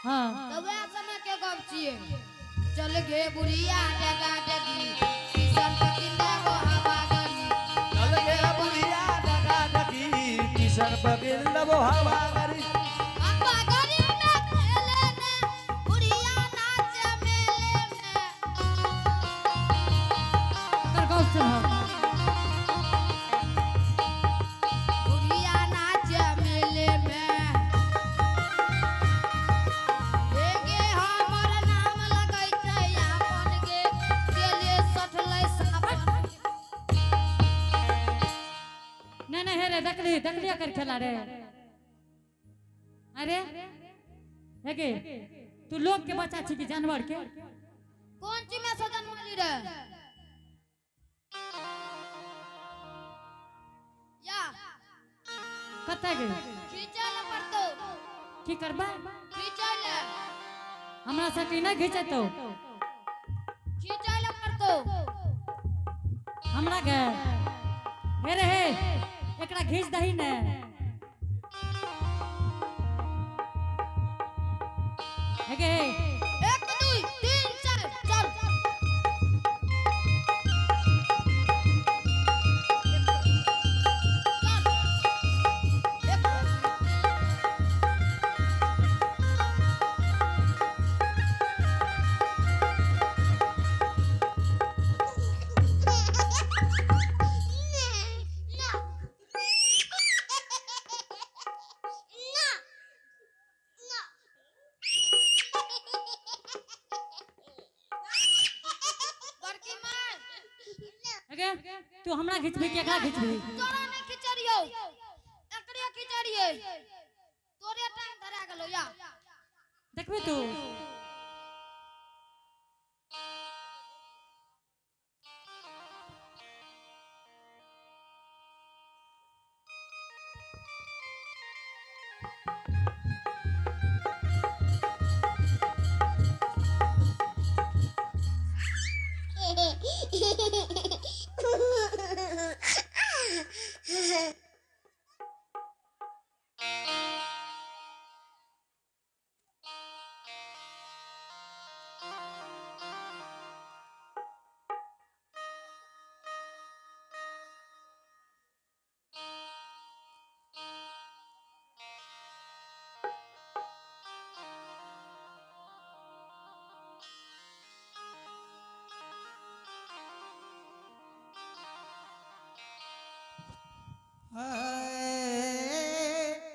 हाँ। तो वह समय के गप छिए। चल गे बुढ़िया डगा डगी किशन पकिंदा वो हवा गली। चल गे बुढ़िया डगा डगी किशन पकिंदा वो हवा गली। हवा गली में खेले ने बुढ़िया नाचे मेले में। कर गप सुन। बुढ़िया नाचे मेले में। एगे हमर नाम लगै छै आपन गे केले सठलै सापन। नहीं नहीं हे रे देखली देखली कर खेला रे। अरे हे गे तू लोग के बच्चा छी कि जानवर के? कौन चीज में सजन वाली रे? या कतऽ गे? खींचै लए पड़तौ। की करबै? खींचै लए। हमरा सबके नहि घिचेतौ। खींचै लए पड़तौ। हमरा के हे रे हे एकरा घीच दही ने। हे गे 1 2 3 4 चल। चल। एक बड़की माय हे गे तू हमरा घिचबी कि एकरा घिचबी? तोरा नहीं खिचड़ियौ, एकरे खिचड़ियै। तोरे टांग धरा गेलौ या। देखबी तू?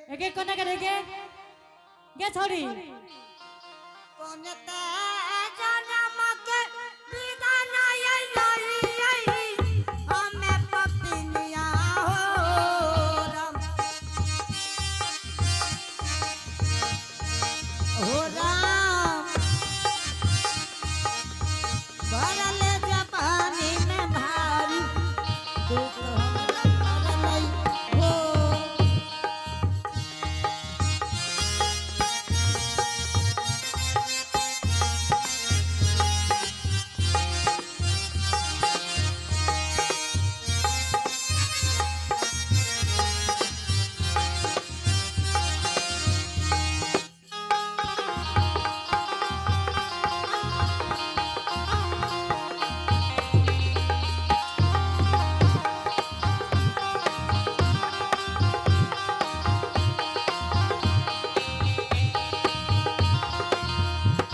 हे गे कोना करे गे गे छोरी? कोनते जनम के विधान आई आई हमें पपिनिया हो राम हो राम भरल जपानी में भारी दुख हमरा भरलै हो।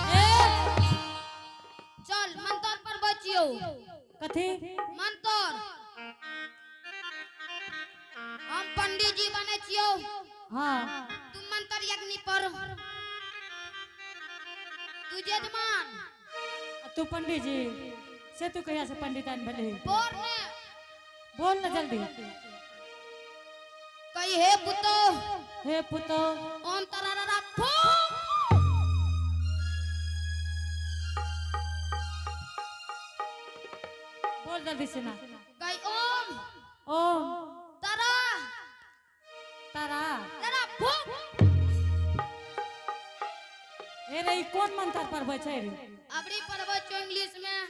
ए चल मंतर पर बचियौ। कथी? मंतर। हम पंडित जी बने छियौ। हाँ। तू मंतर यज्ञ पर तू यजमान। आ तू पंडित जी से तू कहिया से पंडिताइन भेलही? बोल ने। बोल ना जल्दी। कही हे पुतो। हे पुतो। ओम तरारा फू। बोल जल्दी से ना। कही ओम ओम तरा तारा तरा फू। ए रे ई कौन मंत्र पढ़बै छै रे? अबरी पढ़बै छौ इंग्लिश में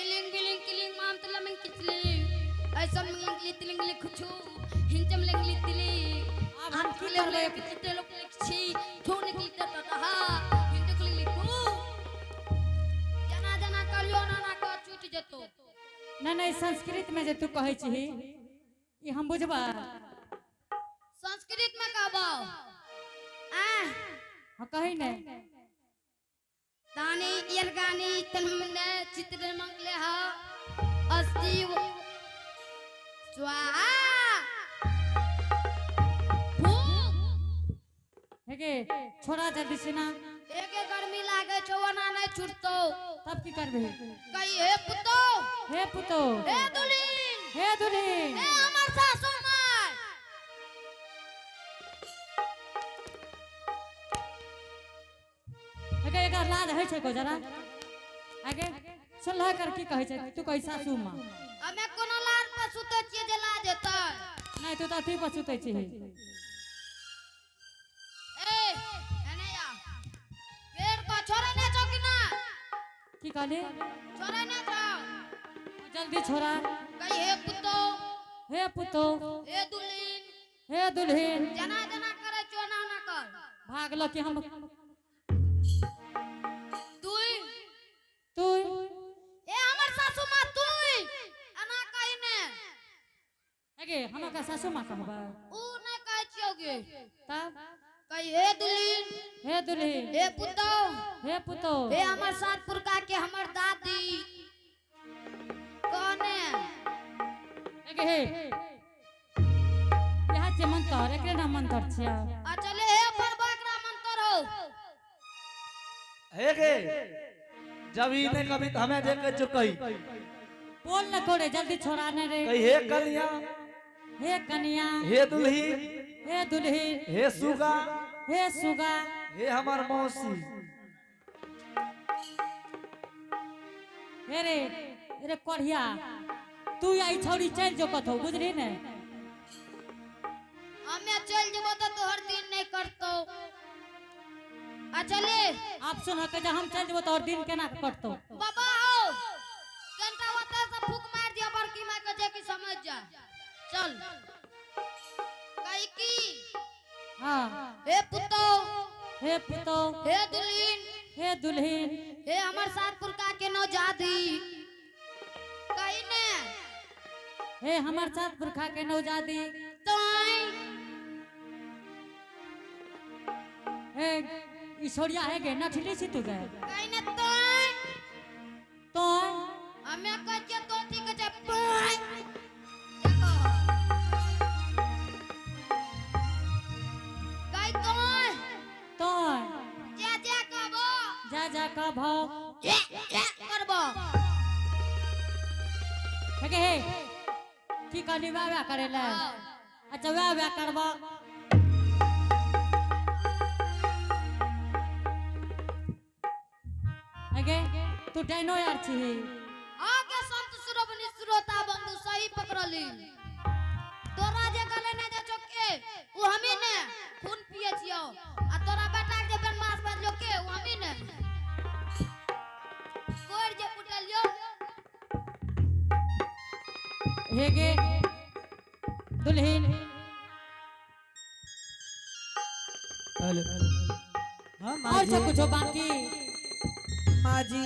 इलिंग बिलिंग किलिंग माम तलमिंग किचलिंग ऐसा मिंग लितलिंग लिखछु हिंचम लिंग लितली। आब हम की करबै? किचते लोक लिखछि छो निकली त हिंदू के लिखू जना जना करियो ना ना कह छूट जेतो। नहीं नहीं, संस्कृत में जे तू कहै छी ई हम बुझबा? संस्कृत में कहबो आ? हाँ, कही नहीं। दानी यलगानी तन्मने चित्र मंगले हा अस्ति स्वाहा फूक। हेगे छोड़ा जल्दी से ना। एके गर्मी लागे छौ, ओना नहीं छूटतो। तब की करबे? कही हे पुतो। हे पुतो। हे दुल्हीन। हे दुल्हीन। हे हमर सासु माय। हेगे एकर लाज होइ छै को जरा? आगे सुनलह कर की कहै छै? तू कहै सासू माँ। हमे कोनो लार पर सुतै छियै जे लाज हेतै? नहीं, तू तऽ अथी पर सुतै छिही। ए एने आ, फेर कह, छोड़ै नै छौ कि ना? की कहली? छोड़ै नै छौ? जल्दी छोड़ा। कही हे पुतो। हे पुतो। हे दुल्हीन। हे दुल्हीन। जना जना करै छौ ओना ओना कर। भागल कि हम। तुई। तू। ए हमर सासू माँ तुई एना कही ने। हेगे हम का सासू माँ कहबा? ऊ नै कहै छियौ गे। तब? कही हे दुल्हीन। हे दुल्हीन। हे पुतो। हे पुतो। हे हमर सात पुरका के हमर दादी कहने। हेगे हे यहाँ जे मंत्र एकरे नाम मंत्र छियै। आ चले हे परबा एकरा मंत्र हो। हे गे, जब ई नहीं कभी तो हमें देख के चुकई। बोल न कोड़े, जल्दी छोड़ा ने रे। कही हे कन्या। हे कन्या। हे दुल्हीन। हे दुल्हीन। हे सुगा। हे सुगा। हे हमार मौसी। हे रे रे कोढ़िया, तू आई छौड़ी चल जो कथो, बुझली ने? हमें चल जेबो तो तोहर दिन नहीं करतो। आ चले। आप सुन के जे हम चल जेबो तो और दिन केना कटतो? बाबा हो घंटा ओतऽ से फूक मार दिया बड़की माय के जे कि समझ जा। चल कही की? हाँ। हे पुतो। हे पुतो। हे दुल्हीन। हे दुल्हीन। हे हमर सात पुरका के नौजादी कही ने। हे हमर सात पुरखा के नौजादी। तोय। हे ई छोड़िया हे गे नठली छी तू गे। कही ने तोय। तो। हमें कहै छियै तो ठीक छै तोय देखो कही तोय। तो। जा जा कहबो। जा जा कहबो। ए ए करबो। हे गे हे की कहली? वाह वाह करे ले? हाँ। अच्छा, वाह वाह करबो। अगे तू डाइनो यार छी। आगे संत शिरोमणि श्रोता बंधु, सही पकड़ली। तोरा जे गले ने जे चौके उ हमी ने खून पिए छियो आ तोरा बेटा के जे बनवास बदलो के उ हमी ने गोर जे कुटलियो। हे गे दुल्हीन। हेलो, हाँ। और माँ सब जी। कुछो बाकी? माँ जी।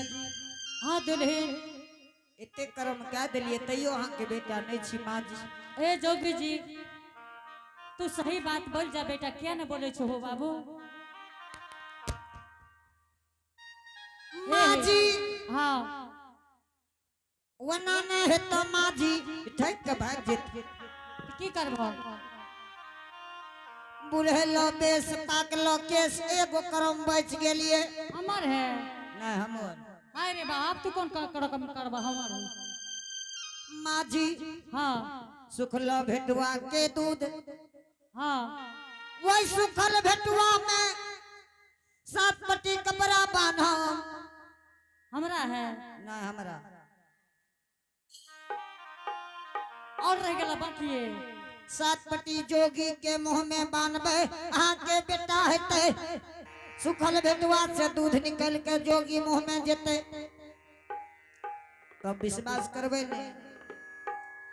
हाँ दुल्हीन। एते कर्म कए देलियै तैयो अहाँके बेटा नहि छी माँ जी। ए जोगी जी, तू सही बात बोल जा बेटा, किया न बोले छो हो बाबू? माँ जी। हाँ। ओना नहि हेतौ माँ जी, ठकि के भागि जेतै। की करबो? बुढ़ेलो बेस पाकलो केस, एगो करम बचि गेलियै। हमर है? नहि, हमर। हाय रे बाप, तू कौन कर करबा हमर है? माँ जी। हाँ। सुखलो भेटुआ के दूध। हाँ। वही सुखल भेटुआ में सात पट्टी कपड़ा बांधम। हमरा है? नहीं, हमरा। और रह गेला बाकी। सात पट्टी जोगी के मुंह में बांधबे, अहाँ के बेटा हेतै। सुखल भेटुआ से दूध निकल के जोगी मुंह में जेतै तब विश्वास करबै ने?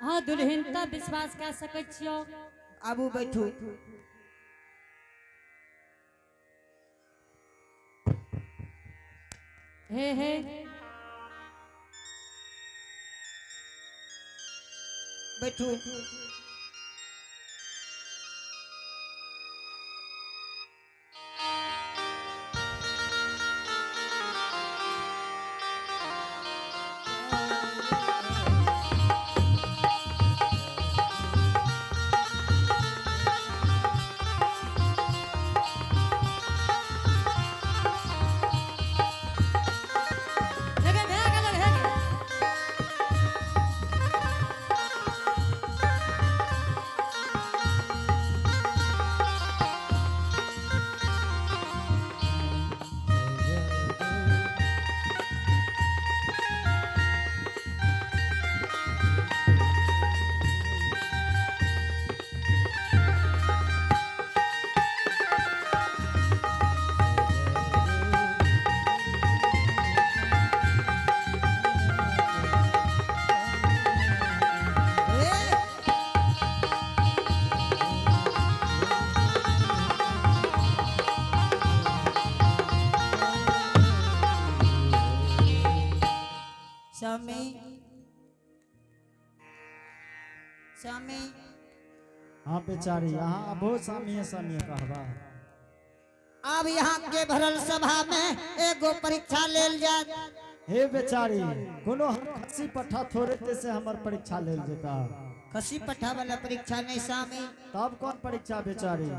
हाँ दुल्हन, तब विश्वास कर सकै छियो। आबू, बैठू। हे हे बैठू। लगे भे गेल हे ए, स्वामी, स्वामी। हाँ बेचारी, यहाँ अबो सामिये सामिये कहबा। अब यहाँ के भरल सभा में एगो परीक्षा लेल जाए। हे बेचारी, कोनो हम खस्सी पट्ठा थोड़े ते से हमर परीक्षा लेल जेता। खसी पट्ठा वाला परीक्षा नहीं स्वामी। तब कौन परीक्षा बेचारी?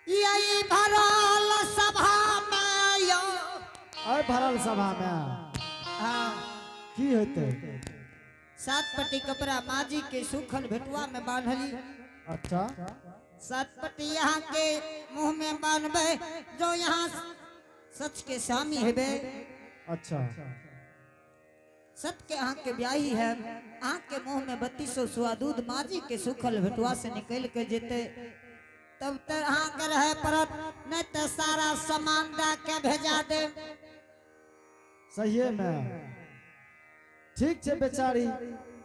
यही भरल सभा में यो। अय भरल सभा में हाँ। की होते? सात पट्टी कपड़ा माजी के सूखल भेटुआ में बांधली। अच्छा। सात पट्टी यहाँ के मुंह में बांधबे, जो यहाँ सच के स्वामी हेबे। अच्छा। सत के आँख के ब्याही है, आँख के मुंह में 3200 सुआ दूध माजी के सूखल भेटुआ से निकल के जेते, तब तक अहाँ के रहे पड़त, नहीं तो सारा सामान दा के भेजा दे। सहिए में ठीक छै बेचारी,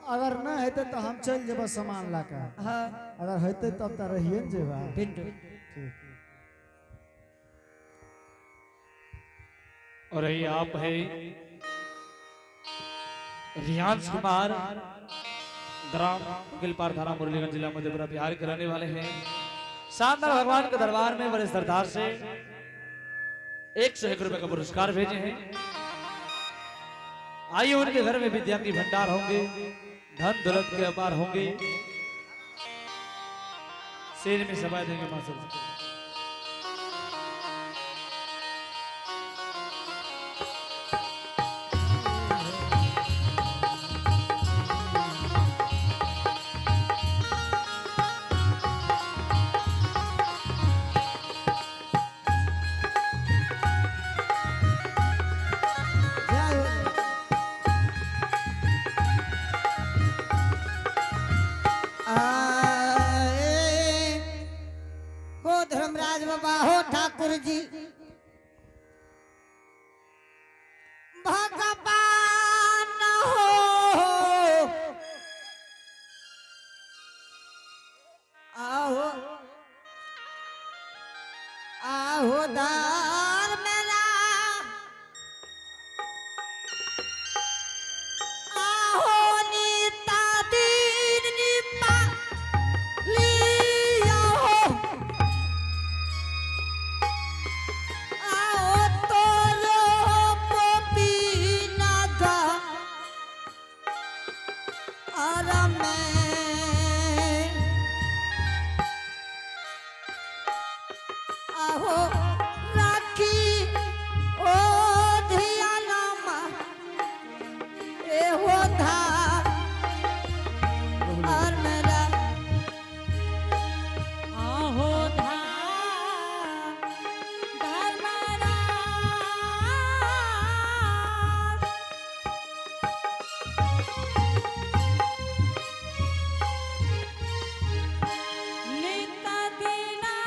अगर न हेतै तो हम चलि जेबै सामान लए के। हाँ। अगर हेतै तब तऽ रहिए ने जेबै। पिंटू। ठीक। और ये आप है रियांश कुमार, ग्राम गिलपार, थाना मुरलीगंज, जिला मधेपुरा, बिहार के रहने वाले हैं। शानदार भगवान के दरबार में बड़े सरदार से 101 रुपए का पुरस्कार भेजे हैं। आइए उनके घर में विद्या की भंडार होंगे, धन दौलत के अपार होंगे। शेर में सभा देंगे मां सरस्वती। जय हो। आए, हो धर्मराज बाबा, हो ठाकुर जी, भगवान हो, आहो आहो दार मेरा, आहो नीता दीन निपा लिया हो, आओ तोरो पपीना गा अरमे, आहो राखी ओ धियानामा एहो धा और मेरा। आहो धा धर्मराज, नित दिना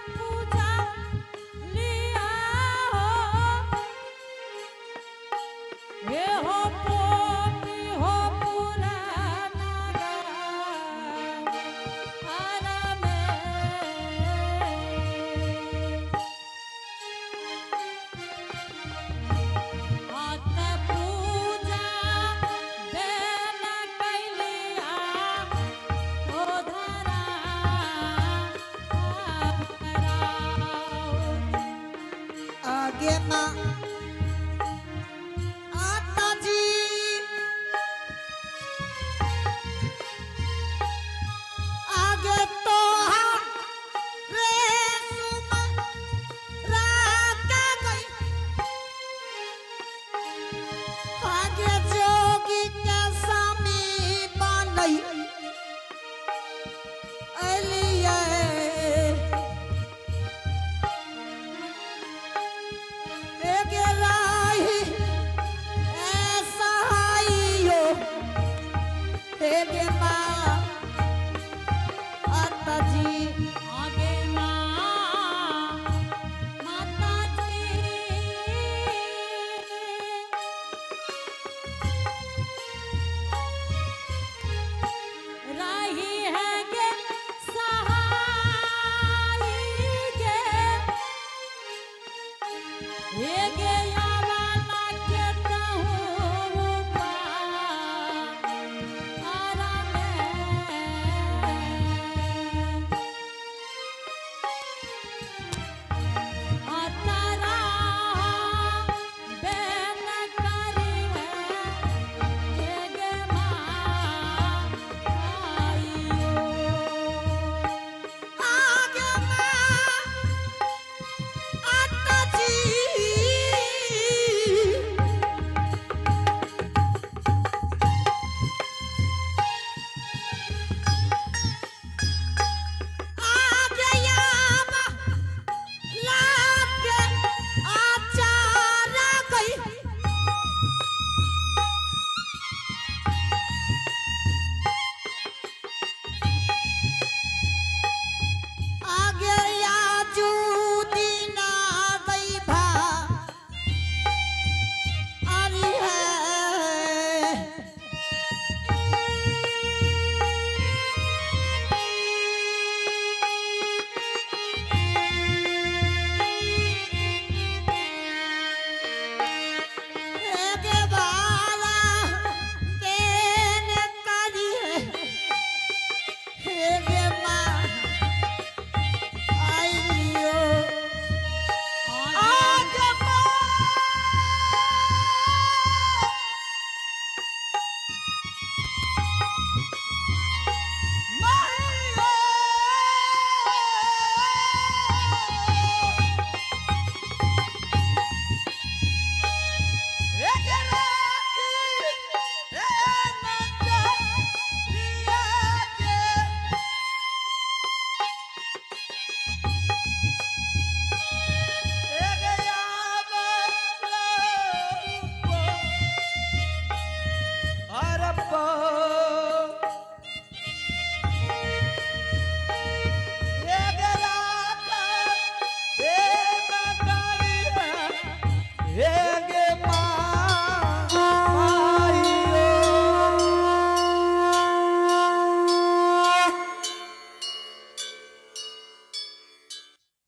पूजा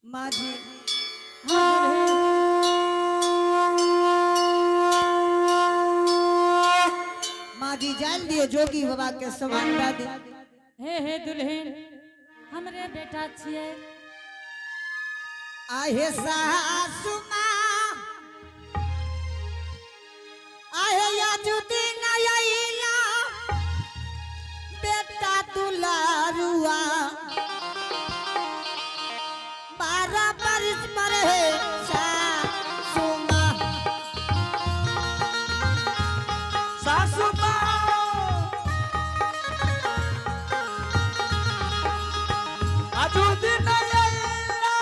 माँ जी। हाँ दुल्हन। माँ जी जान दियो जोगी बाबा के सामान दे दी। हे हे दुल्हन, हमरे बेटा छियै। आहे सासु माँ, आहे याजुदी नयला बेटा दुलारुआ, 12 बरस पर है सासु माँ। सासू माँ आजू दिन आइला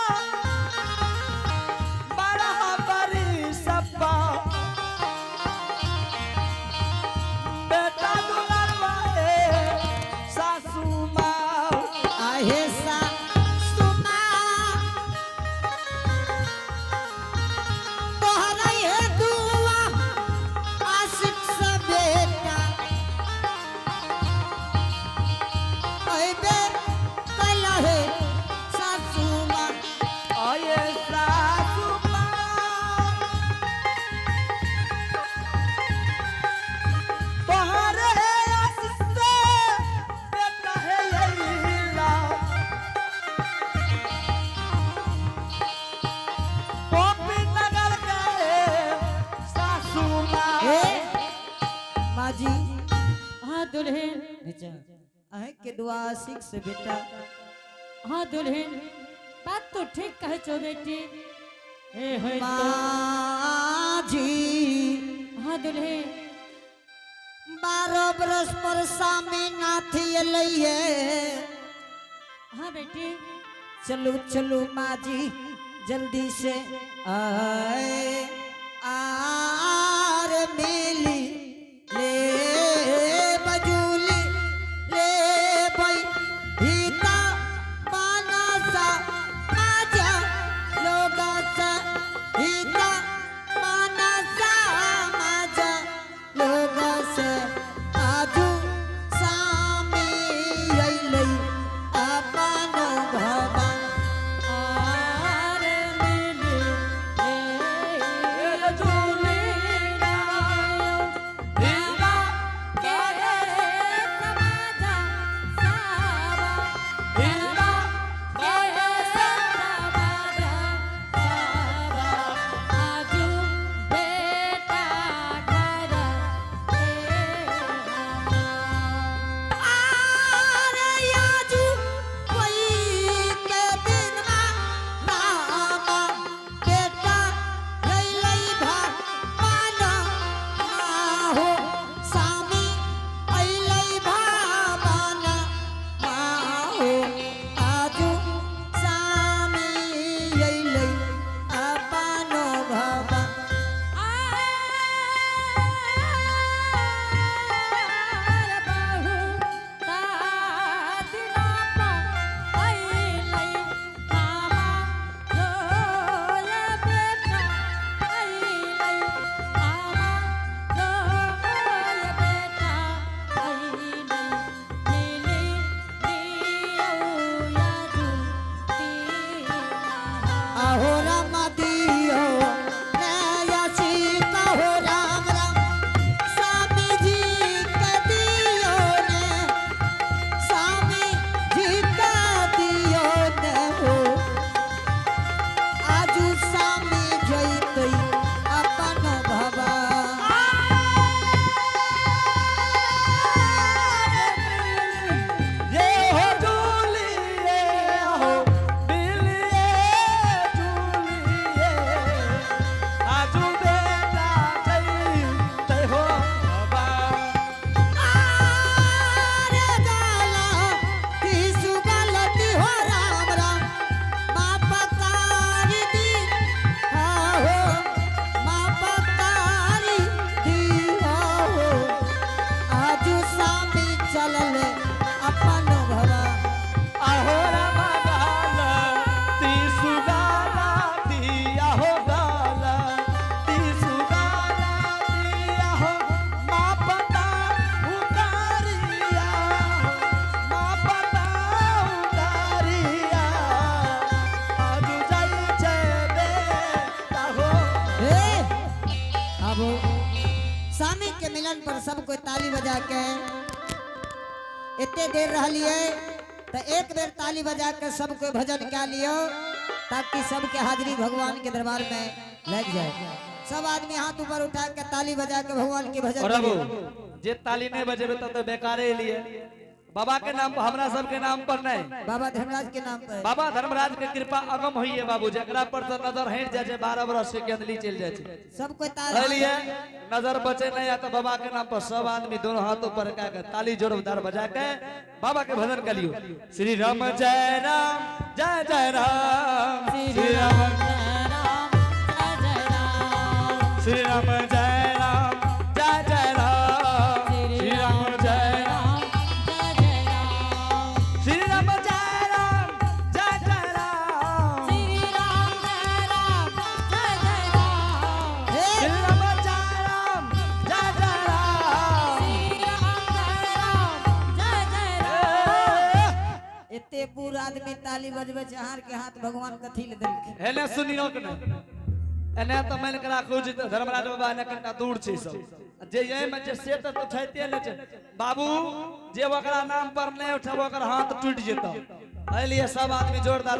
12 बरिस बेटा दुलारवा हे सासू माँ। आहे सासु माँ, तोहरा ये दुआ आशिक सा बेटा ऐबे कला है सासु माँ। आये सासू माँ तोहरे आशीष से बेटा है अइला, गोपी नगर के सासू माँ। ए माँ जी। हाँ दुल्हन। बेटा अहें के दुआ आशिक से बेटा। हाँ दुल्हन, बात तो ठीक कहे छो बेटी। हे हे तो माँ जी। हाँ दुल्हन। 12 बरस पर स्वामी नाथ अलै। हाँ बेटी। चलू चलू माँ जी जल्दी से आए आर मिली ले बजूली ले बई हिता मानसा माझा लोगाचा हिता मानसा माझा लोगाचा आजू सामी अइलै अपन भवन। आर मिली ले। झूली। स्वामी के मिलन पर सब कोई ताली बजा के इतने देर रहलिए तो एक बेर ताली बजा के सब कोई भजन क्या लियो ताकि सबके हाजिरी भगवान के दरबार में लग जाए। सब आदमी हाथ ऊपर उठा के ताली बजा के भगवान के भजन और अब करियो। जे ताली नहीं बजेबे तब तो बेकारे लिए बाबा के नाम पर, हमरा सब के नाम पर नहीं, बाबा धर्मराज के नाम पर। बाबा धर्मराज के कृपा अगम हुई है बाबू, जकरा पर से नजर हट जाए छै, 12 बरस के अंदर चल जाए छै। सब कोई ताली लिए नजर बचे नहीं आता बाबा के नाम पर सब आदमी दोनों हाथ ऊपर का ताली जोरदार बजा के बाबा के भजन कर लियो। श्री राम जय राम जय जय राम, श्री राम जय राम जय जय राम, श्री राम जय राम जय जय राम, श्री राम जय राम जय जय राम, श्री राम जय राम जय जय राम, श्री राम जय राम जय जय राम, श्री राम जय राम जय जय राम। श्री राम जय राम जय जय राम। एते बूढ़ आदमी ताली बजबे छै, हार के हाथ भगवान कथी ले देलखिन। एने सुनियो के नहीं, एने तो मान के राखू जे धर्मराज बाबा एने कनिटा दूर छै सब, जे एहि में छै से तऽ उठैते नहि छै बाबू, जे ओकरा नाम पर नहीं उठब ओकर हाथ टूटि जेतौ। एहि लिए सब आदमी जोरदार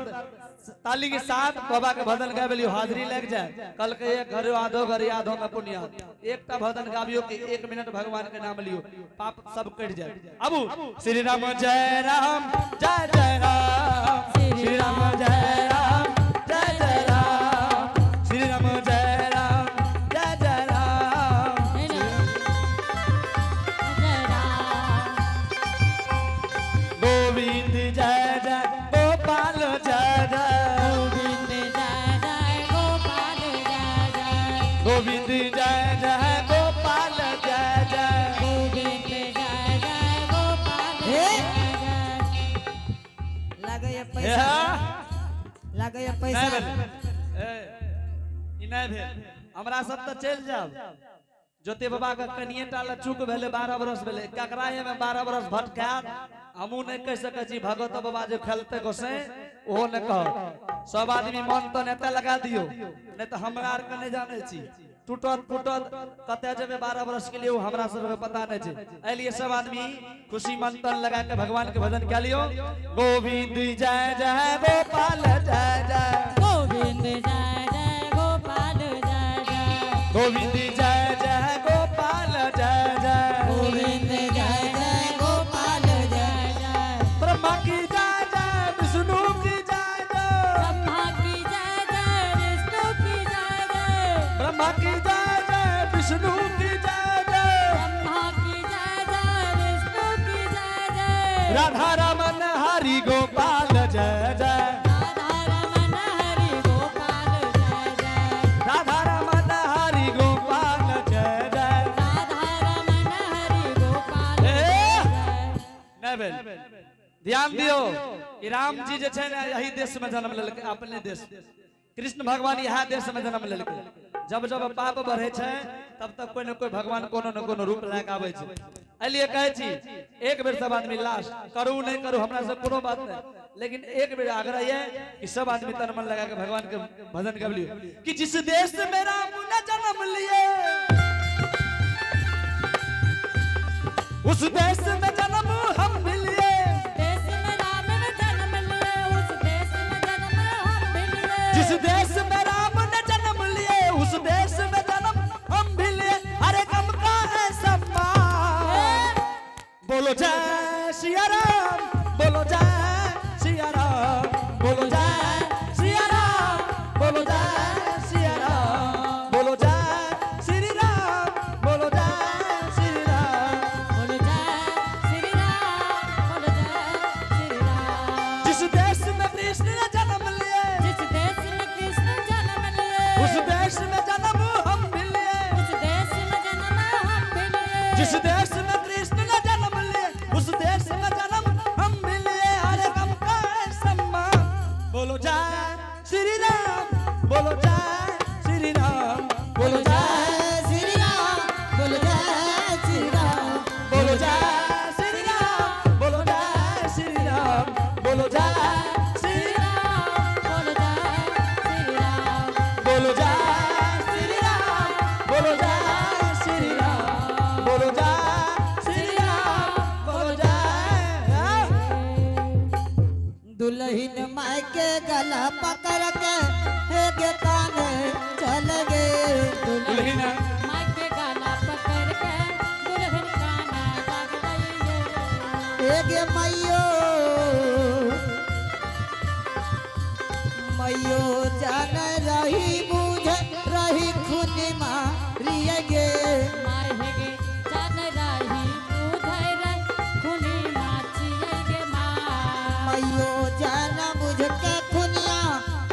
ताली के साथ बाबा के भजन गाबे लियो, हाजिरी लग जाए। कल के एक घर आधो घर आधो में पुण्य, एकटा भजन गाबियो कि 1 मिनट भगवान के नाम लियो, पाप सब कटि जाए। आबू श्री राम जय राम जय जय राम, श्री राम जय राम जय जय राम, श्री राम जय राम जय जय राम, जय राम। गोविंद जय जय गोपाल जय जय, गोविंद जय जय गोपाल जय जय, गोविंद जय जय गोपाल जय जय, गोविंद जय जय गोपाल हे। जय जय। लागैया हे पैसा, हा? लागैया नहि पैसा। भेल। ए, ई नहि भेल, हमरा सब तऽ चलि जाब। ज्योति बाबा के कनिये टा लए चूक भेलै, 12 बरस भेलै, ककरा एहिमे 12 बरस भटकायत हमहूँ नहि कहि सकै छी। भगवत बाबा जे खेलतै गोसाई ओहो नहि कहत। सब आदमी मन तन एतऽ लगा दियौ, नहि तऽ हमरा आरके नहि जानै छी टूटत फूटत कतऽ जेबै 12 बरस के लिए ओ हमरा सबके पता नहि छै। एहि लिए सब आदमी खुशी मन तन लगा के भगवान के भजन कए लियौ। गोविंद जय जय गोपाल जय जय, गोविंद जय जय गोपाल जय जय, गोविंद जय जय गोपाल जय जय, गोविंद जय जय गोपाल जय जय, ब्रह्मा की जय जय विष्णु की जय जय, ब्रह्मा की जय जय विष्णु की जय जय, ब्रह्मा की जय जय विष्णु की जय जय, ब्रह्मा की जय जय विष्णु की जय जय, राधा रमन हरि गोपाल जय जय, राधा रमन हरि गोपाल जय जय, राधा रमन हरि गोपाल जय जय। राधा रमन हरि गोपाल ए! जय जय। नहि भेल, ध्यान दियो कि राम जी जे छै ने यही देश में जन्म लेलकै, अपने देश। कृष्ण भगवान इएह देश में जन्म लेलकै। जब जब पाप बढ़े छै तब तक कोई न कोई भगवान कोनो न कोनो रूप लए के आबै छै। एहि लिए कहै छी एक बेर सब आदमी लास्ट करू नहि करू हमरा से कोनो बात नहीं, लेकिन एक बेर आग्रह ये कि सब आदमी तन मन लगा के भगवान के भजन कर लियो कि जिस देश में राम ने जन्म लिए उस देश में जन्म हम भी लिए, देश में राम ने जन्म लिए उस देश में जन्म हम भी लिए, जिस देश में राम ने जन्म लिए उस देश में जन्म हम भी लिए, अरे गम का है सम्मान। बोलो जय सिया राम, बोलो जय सिया राम, बोलो जय सिया राम, बोलो जय सिया राम, बोलो जय श्री राम, बोलो जय श्री राम, बोलो जय श्री राम, बोलो जय श्री राम। जिस देश में कृष्ण ने जन्म लिए जिस देश में कृष्ण जन्म लिए उस देश में जन्म हम भी लिए, उस देश में जन्म हम भी लिए, जिस देश में कृष्ण ने जन्म लिए उस देश में जन्म हम भी लिए, अरे गम का है सम्मान। बोलो जय श्री राम, बोलो जय श्री राम, बोलो जय जय श्री राम, बोलो जय श्री राम, बोलो जय श्री राम, बोलो जय श्री राम, बोलो जय श्री राम, बोलो जय श्री राम, बोलो जय श्री राम, बोलो जय श्री राम। गला पकड़ के हे गे काने चल गे दुल्हन माई के गला पकड़ के दुल्हन काना लागलै गे। हे गे मैयो मैयो जान रही बुझ रही खुद मारिए गे माय हे गे जान रही बुझै रे खुनी माचियै गे माँ। मैयो जान बुझ के खुनिया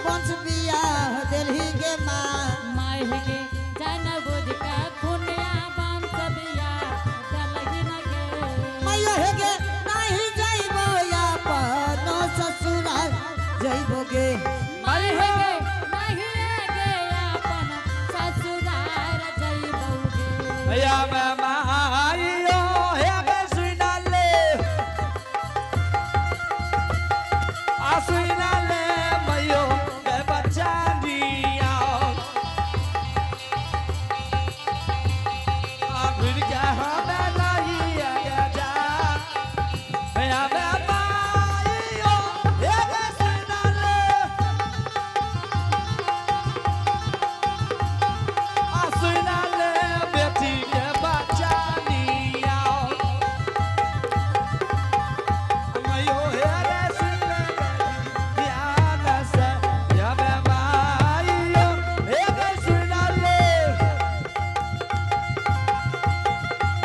पंच बियाह देलही गे माँ। माय हे गे जान बुझ के खुनिया बांस बिया देलही न गे। मैयो हे गे नहीं जइबो अपनो ससुराल जइबो गे। माय हे गे नहीं गे अपन ससुराल जइबौ गे। भैया मैं माइयो हे बे सुना ले आ सुना ले मैयो के बच्चा दिया आ घुर के हमें नहीं आया जा भैया मैं माइयो हे बे सुना ले आ सुना ले बेटी के बच्चा दिया मयो हे रे सुन ले ध्यान से या मैं माइयो हे रे सुना ले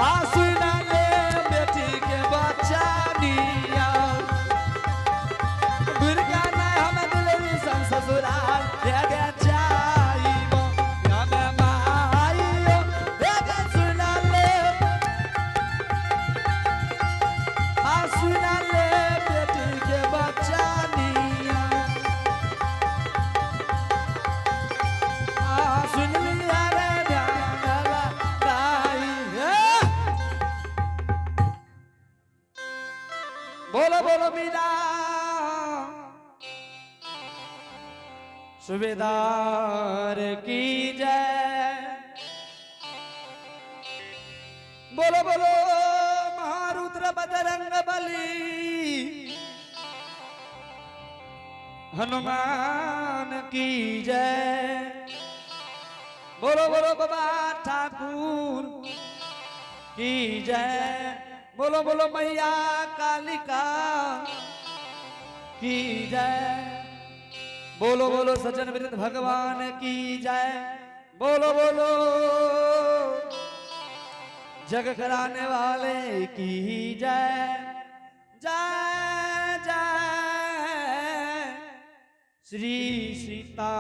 आ सुना ले बेटी के बच्चा दिया दुर्गा ने हम दुलरी संग ससुराल हे गे जाइबो या मैं माइयो हे गे सुना ले आ सुना ले बेटी के बच्चा दिया आ सुन लिया रे ध्यान लगाई हे। बोलो बोलो मीरा सुबेदार की जय। बोलो बोलो महारुद्र बजरंग बली हनुमान की जय। बोलो बोलो बाबा ठाकुर की जय। बोलो बोलो मैया कालिका की जय। बोलो बोलो सज्जन वृंद भगवान की जय। बोलो बोलो जग कराने वाले की जय। जय जय श्री सीता।